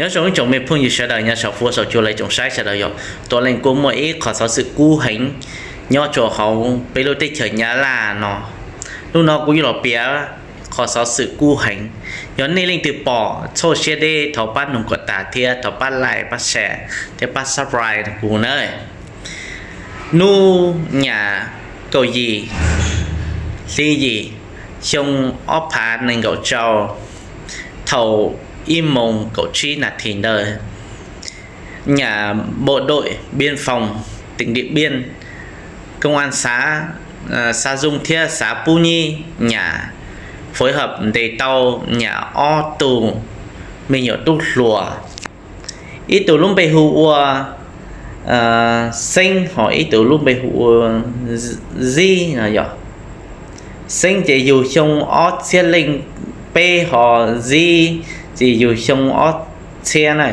Nyob zoo ib tsoom me phooj ywg sawv daws nyob saum fuab saum cua los tsoom saib sawv daws yog, tuam leej kuj muaj ib qhov xov xwm kub heev nyob rau hauv peb lub teb chaws Nyab Laj no. Hnub no kuv yuav los piav qhov xov xwm kub heev. Yog nej leej twg pom txhob siab deb, thov pab noog kom tas thiab thov pab like, pab share thiab pab subscribe kuv nawb. Hnub nyam kaum yim hli yim xyoo ob phav nees nkaum rau, thaum ib moos kaum tsib nas this ntawd, nyam bộ đội biên phòng tỉnh Điện Biên, công an xã Xa Dung thiab xã Pú Nhí nyam phối hợp ntes tau nyam ob tug me nyuam tub hluas. Ib tug lub npe hu ua Xeeb, ho ib tug lub npe hu ua Zib no yog. Xeeb ces yug xyoo ob txhiab leej peb, ho Zib ces yug xyoo ob txhiab na.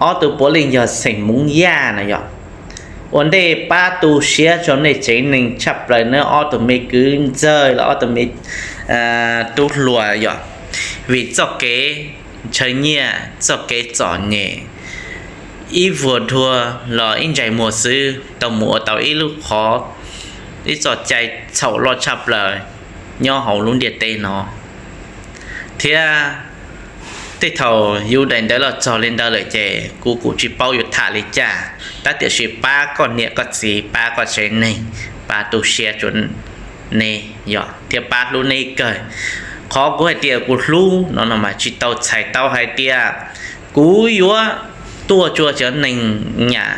Ob tug puav leej yog xeem Hmoob Yaj no yog. Ua ntej pab tu siab rau nej tsev neeg tshaj plaws nawb, ob tug me kwv ntxawg los ob tug me tub hluas yog, vim txoj kev ntshaw nyiaj, txoj kev txom nyem, ib vuag dua los ib ntsais muag xwb tau mus ua tau ib lub qhov, ib txoj cai txhaum loj tshaj plaws nyob hauv lub ntiaj teb no. Thiab tej thaum yus daim ntawv los txog li ntawd lawm ces kuv kuj tsis paub yuav tham li cas, tab tiam sis pab koj niam koj txiv, pab koj tsev neeg, pab tu siab rau neb yog thiab pab hlub neb kawg. Qhov kuv hais tias kuv hlub no no mas tsis tau txhais tau hais tias kuv yuav tuaj rau cov neeg nyam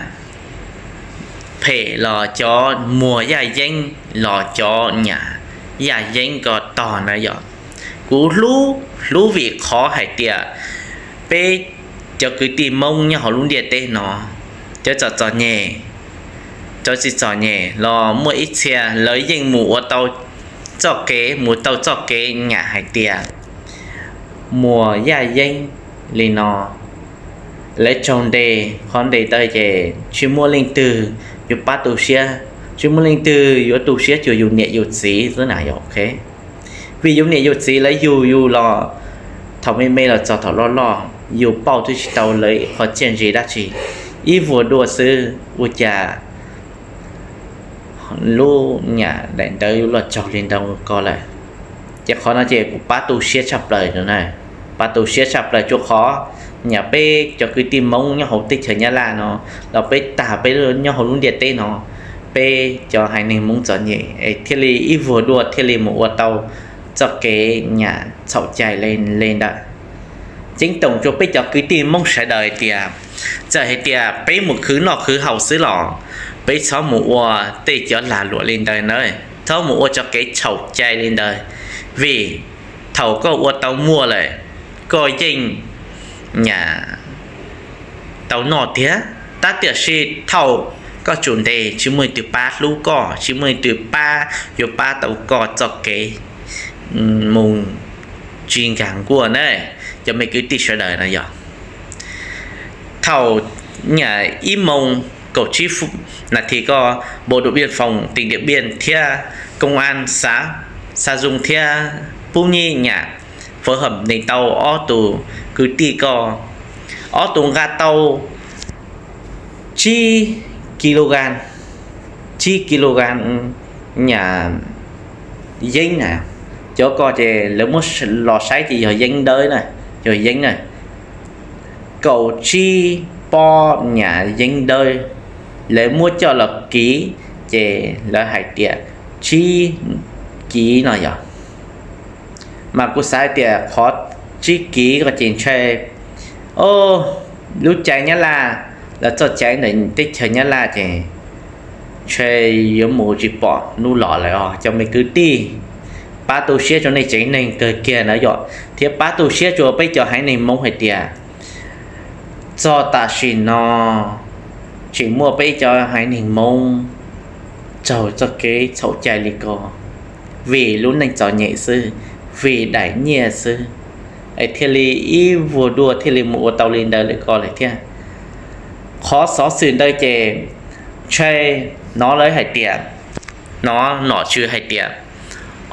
phem los cov muag yaj yeeb los cov nyam yaj yeeb ko tog na yog. Kuv hlub, hlub vim qhov hais tias peb cov kwv tij Hmoob nyob hauv lub ntiaj teb no, cov txom txom nyem, cov tsis txom nyem los muaj ib txhia lawv yeej mus ua tau txoj kev, mus tau txoj kev nyam hais tias muag yaj yeeb li no. Lawv raug ntes, qhov ntes ntawd ces tsis muaj leej twg yuav pab tu siab, tsis muaj leej twg yuav tu siab cuag yus niam yus txiv xwb na yog. Vim yus niam yus txiv lawv yug yus los thaum me me los txog thaum loj loj, yus pauj twb tsis tau lawv qhov txiaj ntsig dab tsi, ib vuag dua xwb ua cas lub nyam daim ntawv yuav los raug li ntawd ko lawm. Ces qhov no ces kuv pab tu siab tshaj plaws no na, pab tu siab tshaj plaws rau qhov nyam peb cov kwv tij Hmoob nyob hauv teb chaws Nyab Laj no los peb tag peb nyob hauv lub ntiaj teb no, peb cov haiv neeg Hmoob txom nyem es thiaj li ib vuag dua thiaj li mus ua tau txoj kev nyam txhaum cai li ntawd. Ceeb toom rau peb cov kwv tij Hmoob sawv daws hais tias, txawm hais tias peb mus khwv noj khwv haus xwb los peb txhob mus ua tej cov lag luam li ntawd na, txhob mus ua txoj kev txhaum cai li ntawd, vim thaum koj ua tau muaj lawm, koj yeej nyam tau noj tiag, tab tiam sis thaum koj tsum ntes tsis muaj leej twg pab hlub koj, tsis muaj leej twg pab yuav pab tau koj txoj kev mus tsis nkag nkuaj na, cov me kwv tij sawv daws no yog. Thaum nyam ib moos kaum tsib nas this ko, bộ đội biên phòng tỉnh Điện Biên thiab công an xã Sa Dung thiab Pub Nyib nyam phối hợp ntes tau ob tug kwv tij ko, ob tug nqa tau tsib kis lus gas, tsib kis lus gas nyam yeeb na. Cov ko ces lawv muab los saib ces yog yeeb dawb na, yog yeeb na. Kaum tsib pob nyam yeeb dawb, lawv muab coj los kiv ces lawv hais tias tsib kis no yog. Mas kuv xav tias qhov tsib kis ko ces ntshai, o, lub cai Nyab Laj, lawv txoj cai ntawm teb chaws Nyab Laj ces ntshai yuav mus tsis pom hnub los lawm os cov me kwv tij. Pab tu siab rau nej tsev neeg kawg kiag na yom, thiab pab tu siab rau peb cov haiv neeg Hmoob hais tias txog tam sim no tseem muaj peb cov haiv neeg Hmoob raug txoj kev txhaum cai li ko, vim lub neej txom nyem xwb, vim daim nyiaj xwb, es thiaj li ib vuag dua thiaj li mus ua tau li ntawd lawm ko lawm thiab. Qhov xov xwm ntawd ces ntshai hnov lawv hais tias, hnov nom tswv hais tias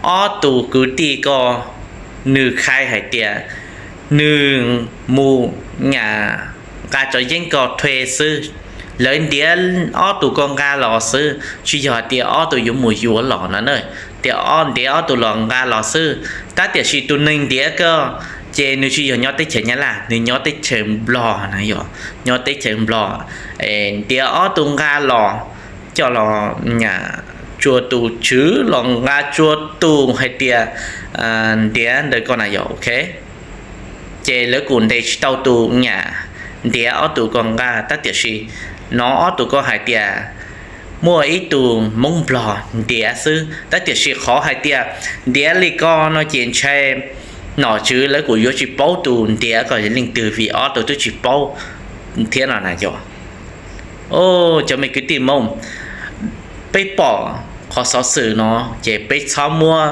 ob tug kwv tij ko nws khai hais tias nws mus nyam nqa cov yeeb ko thuê xwb. Lawv ntiav ob tug ko nqa los xwb, tsis yog hais tias ob tug yuav mus yuav los no na. Tias ntiav ob tug los nqa los xwb, tab tiam sis tus neeg ntiav ko ces nws tsis yog nyob teb chaws Nyab Laj, nws nyob teb chaws Nplog na yom, nyob teb chaws Nplog. Ntiav ob tug nqa los, coj los nyam tsua tus tswv los nqa tsua tus hais tias ntiav ntawd ko na yom, ok. Ces lawv kuj ntes tsis tau tus nyam ntiav ob tug ko nqa, tab tiam sis hnov ob tug ko hais tias muaj ib tug Hmoob Nplog ntiav xwb, tab tiam sis qhov hais tias ntiav li ko no ces ntshai nom tswv lawv kuj yuav tsis paub tus ntiav ko yog leej twg vim ob tug twb tsis paub thiab no na yom. Cov me kwv tij Hmoob, peb pom qhov xov xwm no ces peb txhob muab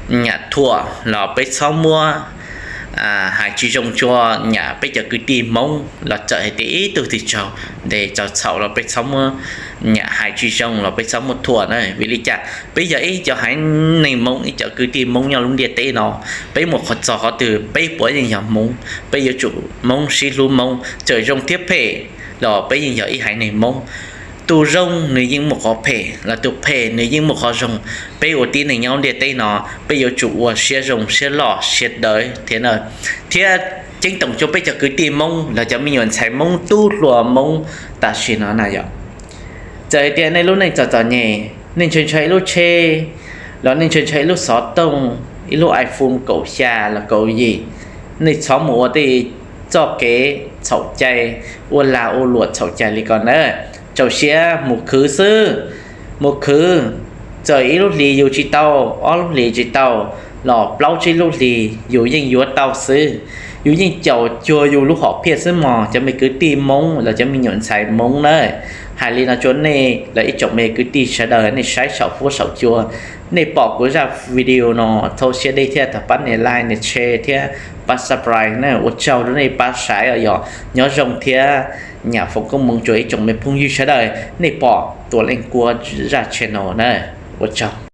nyam thuam los peb txhob muab hais tsis zoo tsua nyam peb cov kwv tij Hmoob los txawm hais tias ib tug twg raug ntes raug txhaum los peb txhob muab nyam hais tsis zoo los peb txhob muab thuam na. Vim li cas? Peb yog ib cov haiv neeg Hmoob, ib cov kwv tij Hmoob nyob lub ntiaj teb no, peb mus qhov txog qhov twg peb puav yeej yog Hmoob, peb yuav tsum Hmoob sib hlub Hmoob, txawm zoo thiab phem los peb yeej yog ib haiv neeg Hmoob. Tus zoo nws yeej muaj qhov phem, los tus phem nws yeej muaj qhov zoo. Peb ua tib neeg nyob ntiaj teb no, peb yuav tsum ua siab zoo siab loj siab dawb thiab na. Thiab ceeb toom rau peb cov kwv tij Hmoob los cov me nyuam ntxhais Hmoob tub hluas Hmoob tam sim no na yom, txawm hais tias nej lub neej txom txom nyem, nej ntshaw ntshaw ib lub tsheb, los nej ntshaw ntshaw ib lub xov tooj, ib lub iPhone kaum xya los kaum yim, nej txhob mus ua tej txoj kev txhaum cai, ua lag ua luam txhaum cai li ko na. Rau siab mus khwv xwb, mus khwv, txawm ib lub hlis yus tsis tau, ob lub hlis tsis tau, los plaub tsib lub hlis yus yeej yuav tau xwb. Yus yeej caum cuag yus lub hom phiaj xwb mog cov me kwv tij Hmoob los cov me nyuam ntxhais Hmoob na. Hais li no rau nej los ib tsoom me kwv tij sawv daws nej saib saum huab saum cua, nej pom kuv zaj video no txhob siab deb thiab thov pab nias like nias share thiab pab subscribe na. Ua tsaug rau nej pab saib os yog. Nyob zoo thiab nyam foom koob hmoov rau ib tsoom me phooj ywg sawv daws nej pom Tuam Leej Kuab zaj channel na. Ua tsaug.